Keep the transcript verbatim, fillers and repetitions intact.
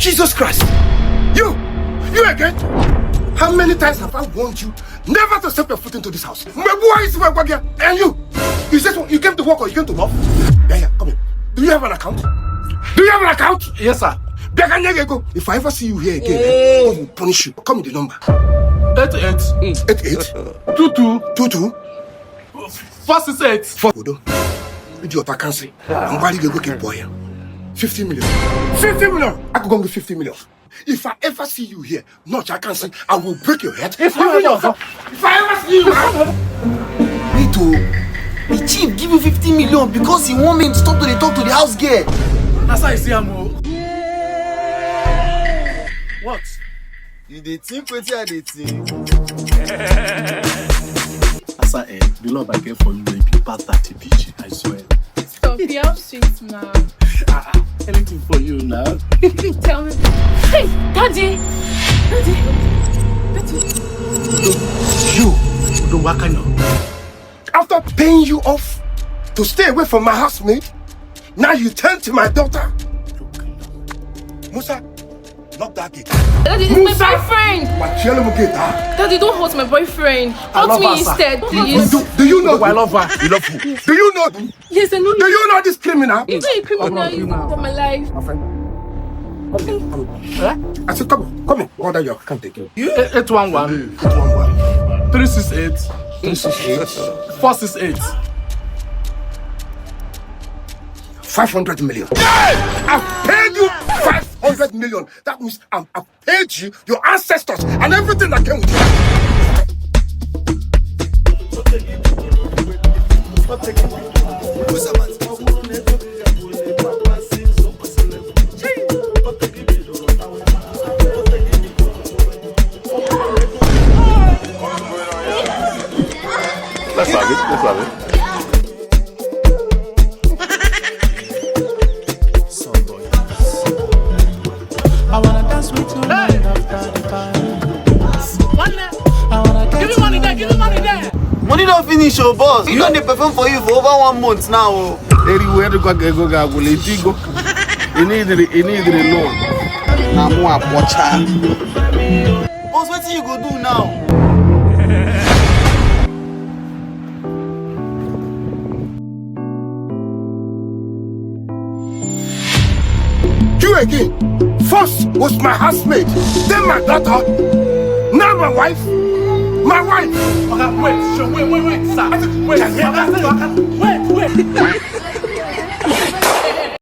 Jesus Christ! You! You again? How many times have I warned you never to step your foot into this house? My boy is my boy, and you! You just you came to work or you came to rob? Yeah, yeah, come here. Do you have an account? Do you have an account? Yes, sir. Bịa ka m nye gị ego. If I ever see you here again, eh, God will punish you. Come with the number. Eight eight. Eight eight. Two two. Two two. Four six eight. Four. Odo. Idiot, I can't say. I'm buying you a good boy. Fifty million. Fifty million. I could go and get fifty million. If I ever see you here, not I can't say, I will break your head. If I ever, if I ever see you, huh? Me too. The chief give you fifty million because he want me to stop to dey talk to the house girl. That's how I see am o. What? You dey think wetin I dey think? As I, eh, the love I get for you, eh, be pass that T P G, I swear. Stop, you have sweet now. Ah, ah, anything for you now. Tell me. Hey, Daddy! Daddy! Daddy! You, Udo Wakanyo. After paying you off to stay away from my housemaid, now you turn to my daughter. Musa, lock that gate. Daddy, it's my Musa! Boyfriend. Wachiele mu gate, ah. Daddy, don't hurt my boyfriend. I love her, sir. Hurt me instead, please. Do, do you know? I love her. You love who? Do you know? Yes, I know. Do you know this criminal? He's not a criminal. He's not for my life. My friend. Come here, come here. Eh? I said, come on, come on. Order your account again. Eight one one. Eight one one. Three six eight. Three six eight. Four six eight. Five hundred million. I've paid you five hundred million. That means I'm, I've paid you, your ancestors, and everything that came with you. Let's have it. Let's have it. I wanna dance with you night after the party. I wanna dance with you night after the party. Money don finish o, boss. We don dey perform for you for over one month now o. Eriwo, eriwo, go, go, go, go, let it go. You need the, you need the loan. Na mu apocha. Boss, wetin you go do now? You again. First was my housemaid, then my daughter, now my wife. My wife. Oga, wait, sure, wait, wait, wait, sir. Wait, Oga, wait, wait.